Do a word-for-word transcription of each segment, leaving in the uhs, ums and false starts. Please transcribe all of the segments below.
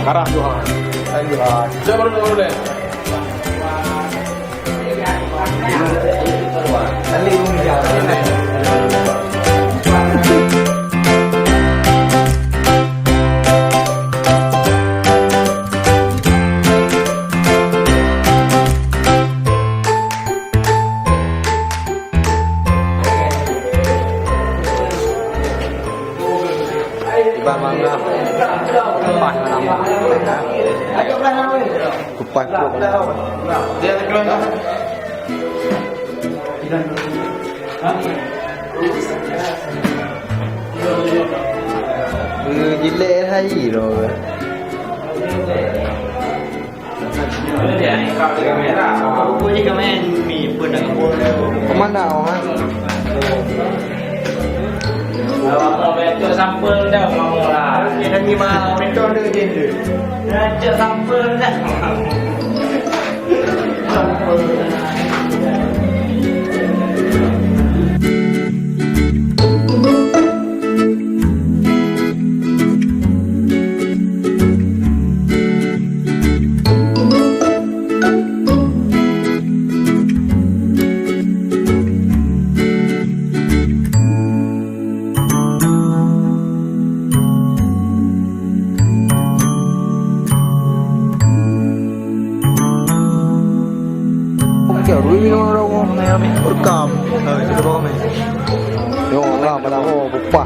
Karah Tuhan. Siapa dulu, dulu deh? Iban mangga. Kupaih malam. Kupaih pun. Eh, jilek hai lo. Kemana awak? Cek sampel dah, mau lah. Kita ni mah, pintu ada je. Cek sampel dah. Okey, rui minum orang rekam. Yo, lah, pada aku, kupah.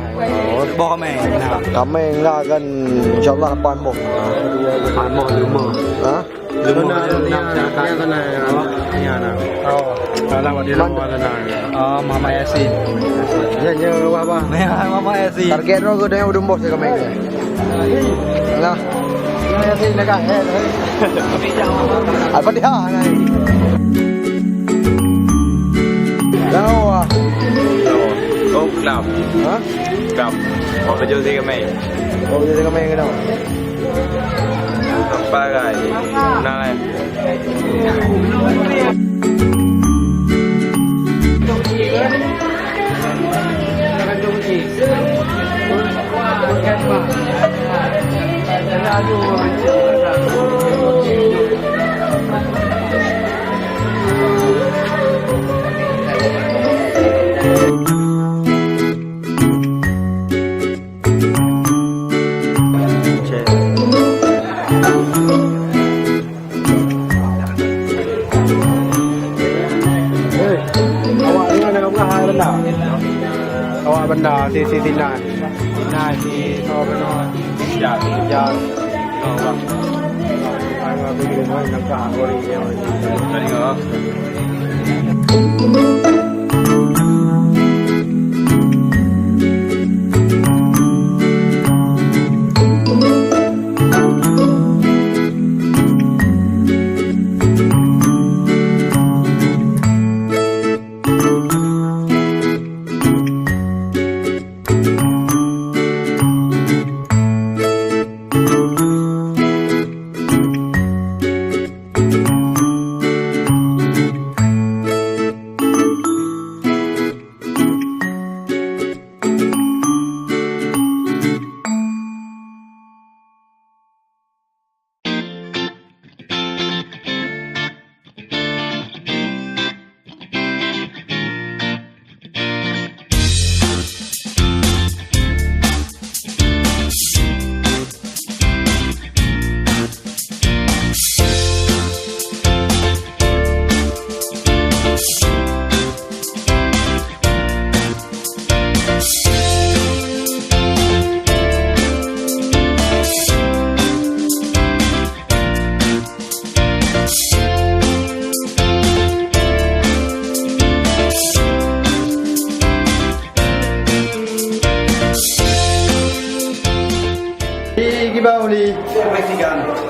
Boh kameng. Nah. Kameng lah kan, insyaAllah lapan boh. Lapan boh, lima. Ha? Lima. Sana, sana, sana, sana. Oh. Alah, di rumah sana. Oh, Muhammad Yasin. Ya, ya, wah, wah. Ya, Muhammad Yasin. Target roh ke dengan udung bos kameng. Lah. Muhammad Yasin dekat. Apa dia? Lawa. Oh, kelab. Ha? Kelab. Mau kerja si kami. Mau kerja si kami kenapa? Apa lagi? Kenal eh? Hei, awak ni mana kau hai benda? Awak benda si si Sinan. Sinan si so benda. Ya, ya. Aku ni main nak kah hari ni. Tadi kau.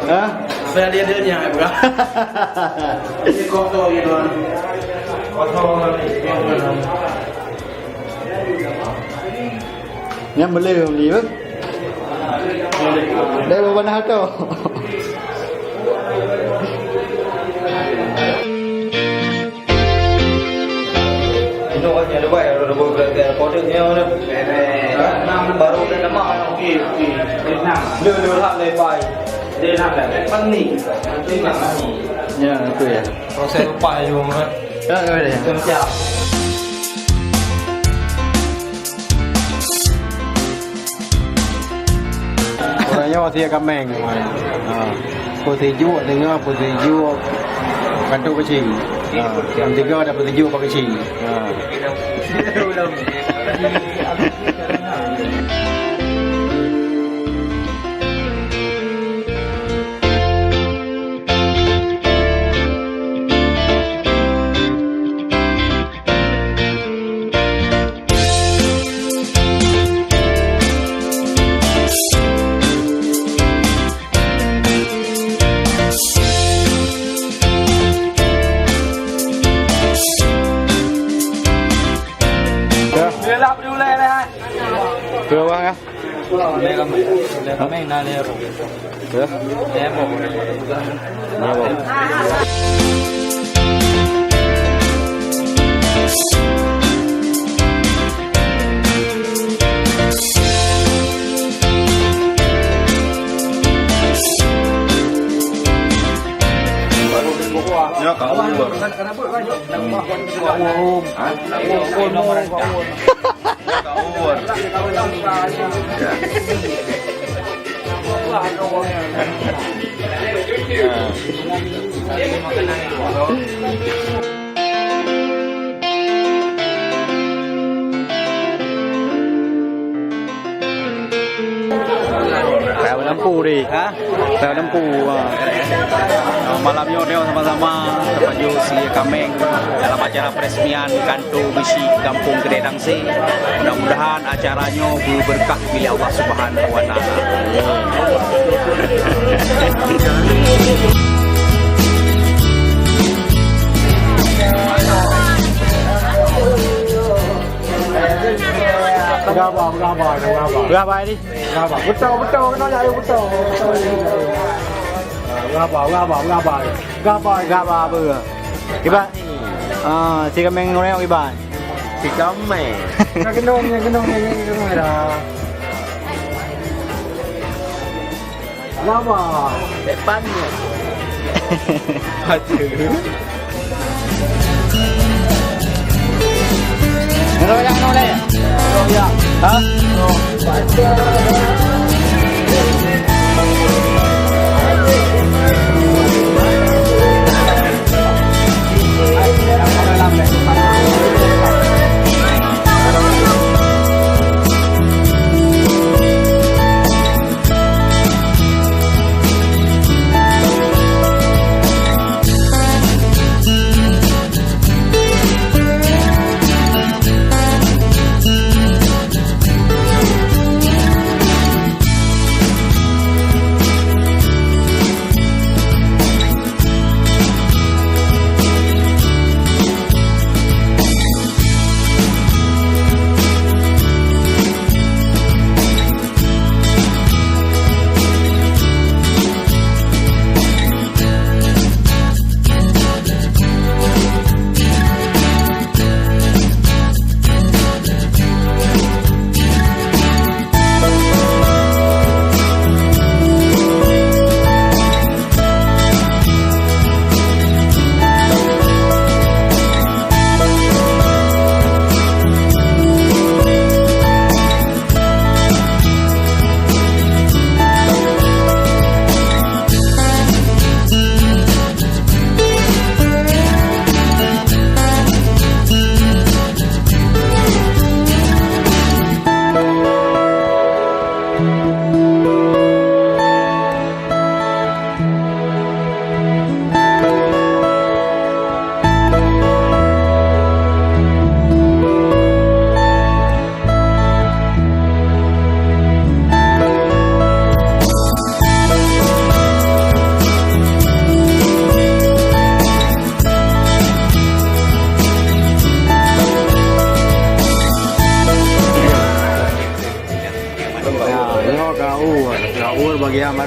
Ha? Saya dia dia nyang bukan. Ini kotor gitu kan. Kotor. Nyan boleh beli, beuh? Dah beubana tu. Inoe kan nyan leubeh, ada dua belas kode nya mana? Baru dah nama. Okey, okey. Enam. Lu lu hak lepai. Dia enam dah. Pan ni. Dia enam ni. Ya, itu ya. Proses upah je, Bang, eh. Ya, ya, ya. Macam siap. Orang nyoe si kameng. Ha. Pun sejuk, tengok pun sejuk. Kantuk kecil. Ha. Yang tiga ada pun sejuk, pak kecil. Ha. Dah. Dia lah beri ulai lah. Ke bawah kah? Ulai kami. Ulai kami nak dia. Ya. Ya, Bu. Ya, Bu. Ya, kau. Hah? Raya lampu deh. Ha? Raya lampu. Ha. Malam nyoe tengok sama-sama tapajôh sie kameng dalam acara peresmian kantor bisi Gampông Keudè Tangse. Mudah-mudahan acara nyoe beubeureukat dipiléh Allah Subhanahu wa Taala. Berapa, berapa, berapa? Berapa ini? Berapa? Betul, betul, kena cari betul. Berapa, berapa, berapa? Berapa, berapa, berapa? Iban. Ah, si kameng ngoreok iban. Si kameng. Nak kenong, nak kenong, nak kenong dah. Lama. Depannya. Aduh. Ngeroyak noleh. Ngeroyak. Ha?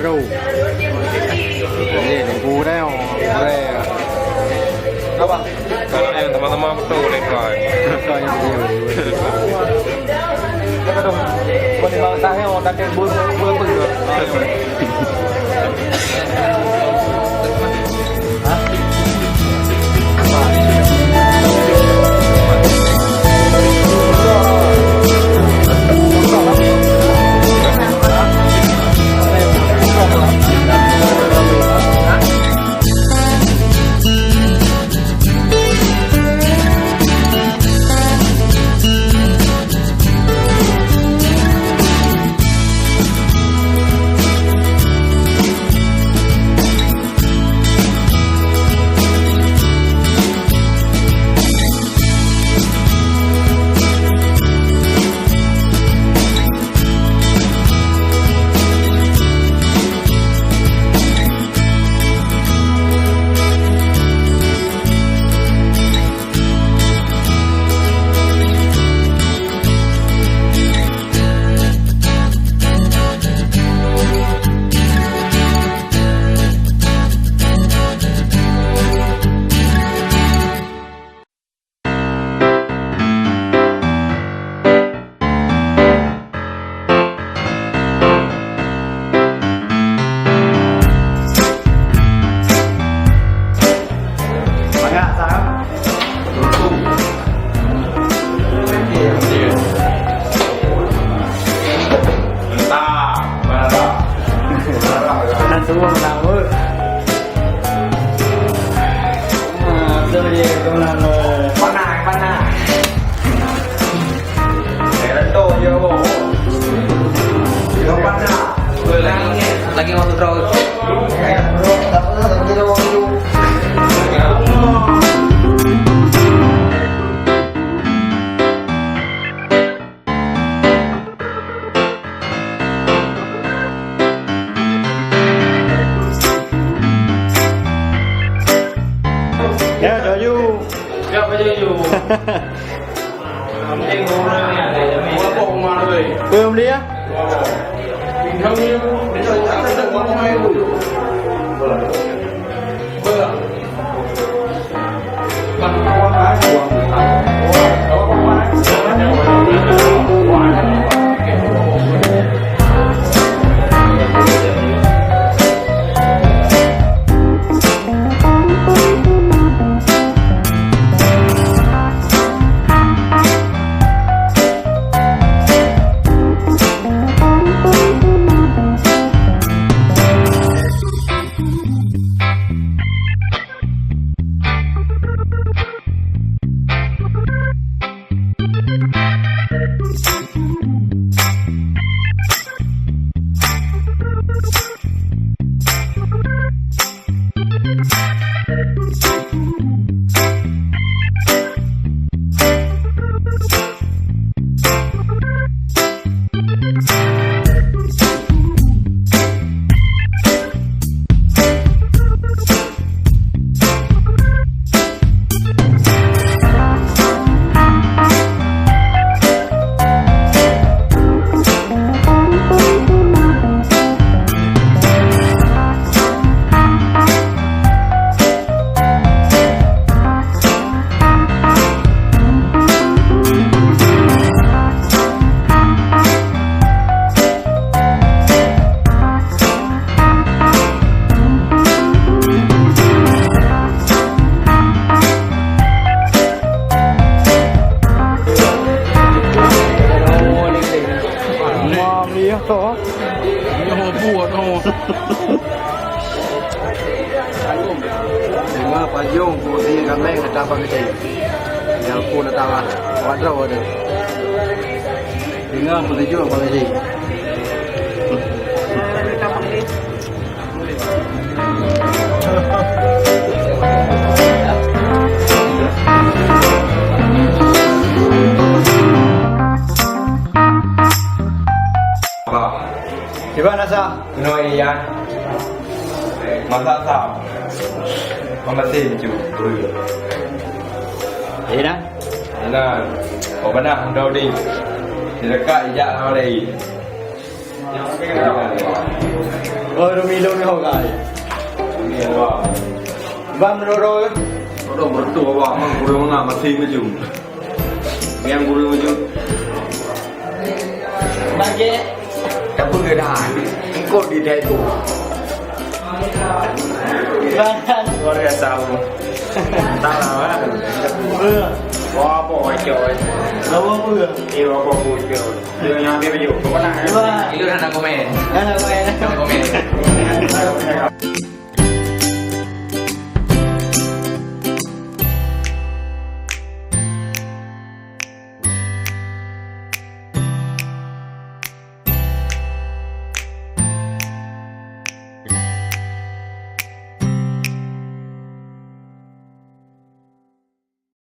Bro. Jadi, Teungku dah, oh. Boleh. Apa? Kalau yang sama-sama betul, boleh keluar. Betul, yang betul. Kita dong. Buat di bawah tahe, oh, tak ada bulu, bulu apa gitu. Banyak, Sam. Mantap. Mantap. Mantap. Nan semua menang, weh. Ah, tu dia, tu menang, weh. Panas, panas. Eh, reto je, boh. Dia panas. Lagi, lagi waktu draw. Eh, bro, tak apa, tak apa, tak apa. Ya, Dayu. Ya, Pak Dayu. Penting orang ni ada, jamin. Apa rumah tu, eh? Apa yang beli, ya? Nyoe buet, oh. Teuma pajong putih kameng datang bak keuchik. Nyang pun datang lah. Wadroe ada. Teuma putih jong bak keuchik. Kiban rasa? Keunoe, Yan. Masak sam. Meumeusé ju. Iya dah. Nah, oh, beunah, mudah udép. Sidekat ijak sama lain. Oh, Rumi lo ni ho gai. Bang Roro. Roro bertu awak mang guru menga masih maju. Yang guru maju. Bagi. Tapi ke dah. Engkau di dai tu. Bang. Luar biasa. Tak lah kan. Wah, apa wacok. Lawa apa ke? Eh, apa wacok. Dia yang ambil baju. Kau pernah kan? Wah. Itu dah nak komen. Dah nak komen. Nak komen.